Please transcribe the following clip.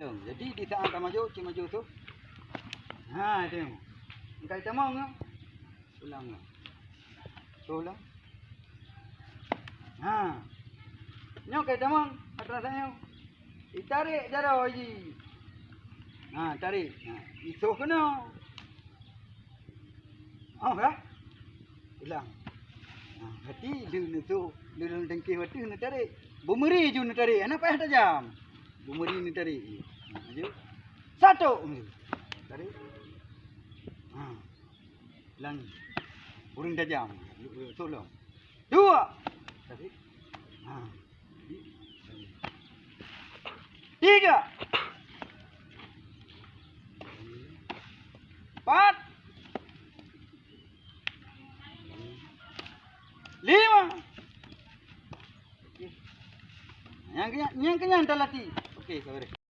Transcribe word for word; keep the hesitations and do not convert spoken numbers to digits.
Jadi di saat tamaju, cit maju tu. Ha, itu. Engkai tamong, ya. Ulang, ya. Ulang. Ha. Nyoe kai tamong, atra sanyoe. Ditarék jaroe jih. Ha, tarék. Ha, isoh keunoe. Oh, ka? Ulang. Ha, berarti lheueh neusoh, lheueh lam tangki watèe neutarek. Beumeuri ju neutarek, hana payah tajam. Beumeuri neutarek. Ha, maju. Satu, maju. Tarek. Ha. Ulang. Ureueng tajam. Soe lom. Dua. Tarek. Ha. Tiga. Empat. Lima. Nyang keu-, nyang keunyan talati. Okey, sabar.